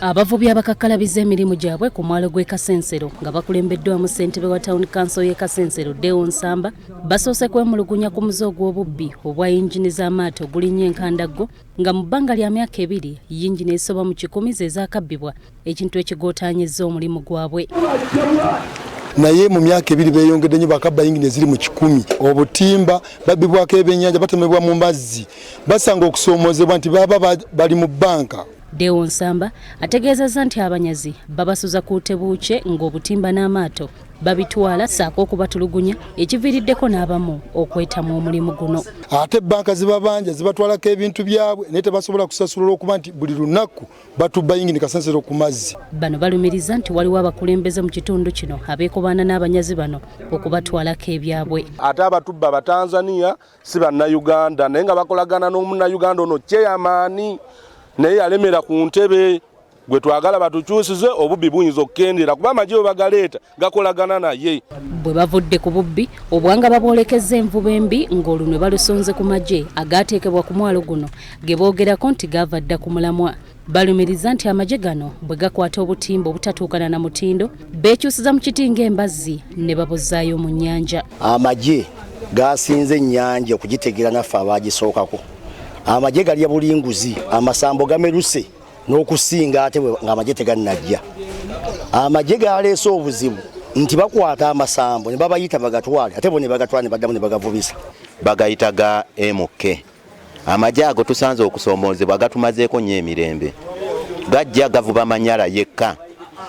Abavubi abakakkalabiza emirimu gyabwe ku mwalo gw'e Kasensero nga bakulembeddwamu ssentebe wa Town Council y'e Kasensero Deo Nsamba basoose kwemulugunya ku muze ogw'obubbi obwa yingini z'amaato ogulinnya enkandaggo nga mu bbanga lya myaka ebiri yingini ezisoba mu 100 ze zaakabbibwa ekintu ekigootaanyizza omulimu gwabwe. Naye mu myaka ebiri beeyongedde nnyo, bakabba yingini eziri mu 100. Obutimba babbibwako, ebyennyanja batemebwa mu mazzi, basanga okusoomoozebwa nti baba bali mu bbanka. Deo Nsamba ategeezezza nti abanyazi babasuza ku tebuukye ng'obutimba n'amaato babitwala ssaako okubatulugunya ekiviiriddeko n'abamu okwetamwa omulimu guno. Ate banka zibabanja, zibatwalako ebintu byabwe, naye tebasobola kusasula olw'okuba nti buli lunaku batubba yingini Kasensero ku mazzi. Bano balumiriza nti waliwo abakulembeze mu kitundu kino abeekobaana n'abanyazi bano okubatwalako ebyabwe. Ate abatubba Abatanzania, si Bannayuganda, naye nga bakolagana n'Omunnayuganda ono chairman, naye yalemera ku ntebe gwe twagala batukyusize, obubbi buyinza okukendera kuba amagye bwe bagaleeta gakolagana naye. Bwe bavudde ku bubbi, obwanga babwolekezza envuba embi ng'olunwe balusonze ku magye agaateekebwa ku mwalo guno ge boogerako nti gaava dda ku mulamwa. Balumiriza nti amagye gano bwe gakwata obutimba obutatuukana na mutindo, beekyusiza mu kiti ng'embazzi ne babuzaayo mu nnyanja. Amagye gasinze ennyanja okugitegeera naffe abagisookako. Amagye galya buli nguzi, amasambo gameruse n'okusinga ate ng'amagye tegannajja. Amagye galeese obuzibu nti bakwata amasambo ne babayita bagatwale, ate bo ne bagatwala ne baddamu ne bagavubisa. Bagayita ga MK. Amagye ago tusanze okusoomoozebwa, gatumazeeko nnyo emirembe. Gajja gavuba manyala yekka,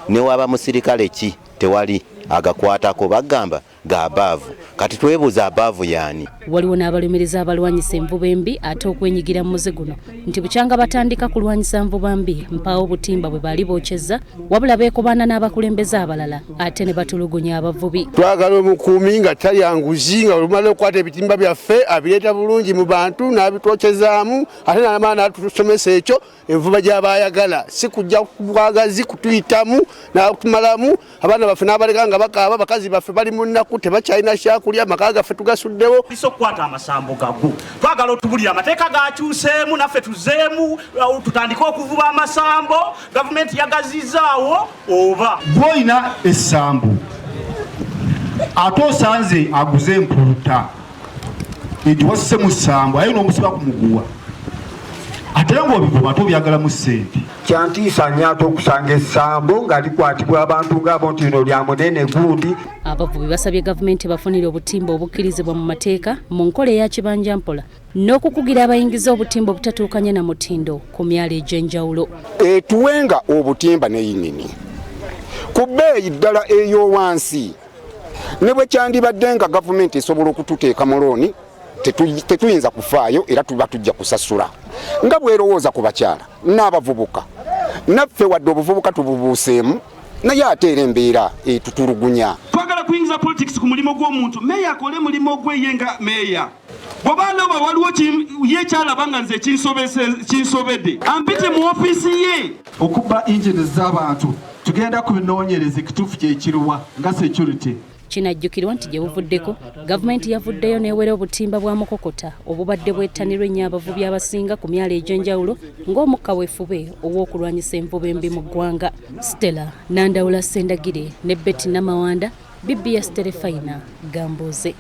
newaba musirikale ki tewali agakwatako, bagamba ga abaavu. Kati twebuuza, abaavu yaani? Waliwo n'abalumiriza abalwanyisa envuba embi ate okwenyigira mu muze guno nti bukyanga batandika kulwanyisa nvuba mbi, mpaawo obutimba bwe baali bookyezza, wabula beekobaana n'abakulembeze abalala ate ne batulugunya abavubi. Twagala omukuumi nga talya nguzi, nga olumala okukwata ebitimba byaffe abireeta bulungi mu bantu n'abitwokyezaamu, ate namala n'atusomesa ekyo envuba gy'aba ayagala, si kujja bwagazi kutuyitamu n'atumalamu abaana baffe n'abaleka nga bakaaba. Bakazi baffe bali mu nnaku, tebakyalina kyakulya, amaka gaffe tugasuddewo. Isa okukwata amasambo gago, twagala otubulira amateeka gakyuseemu, naffe tuzeemu tutandike okuvuba amasambo gavumenti yagazizaawo oba? Gwolina essambu ate osanze aguze empuluta egiwasse mu ssambu, aye n'omusiba ku muguwa, ate ng'obivuba ate obyagalamu ssente. Kyantiisa nnyo ate okusanga essambo nga likwatibwa abantu ngaabo nti lino lya munene gundi. Abavubi basabye gavumenti bafunire obutimba obukkirizibwa mu mateeka mu nkola eya kibanja mpola n'okukugira abayingiza obutimba obutatuukanye na mutindo ku myalo egy'enjawulo. Etuwenga obutimba neyinini ku bbeeyi ddala ey'owansi, ne bwe kyandibadde nga gavumenti esobola okututeeka mu looni, tetuyinza kufaayo, era tuba tujja kusasula nga bwerowooza ku bakyala n'abavubuka. Naffe wadde obuvubuka tububuuseemu, naye ate era embeera etutulugunya. Twagala kuyingiza politics ku mulimu gw'omuntu. Meeya akole mulimu gwe ye nga meeya. Bw'oba alaba waliwo ye kyalaba nga nze kinsobedde, ampite mu ofiisi ye. Okubba engine z'abantu tugenda kubinoonyereza ekituufu kyekiruwa nga security. Kinajjukirwa nti gye buvuddeko gavumenti yavuddeyo n'ewera obutimba bwa mukokota obubadde bwettanirwa ennyo abavubi abasinga ku myalo egy'enjawulo ng'omukka weefube ow'okulwanyisa envuba embi mu ggwanga. Stella Nandawula Sendagire ne Betty Namawanda, BBS Terefayina, Gambuuze.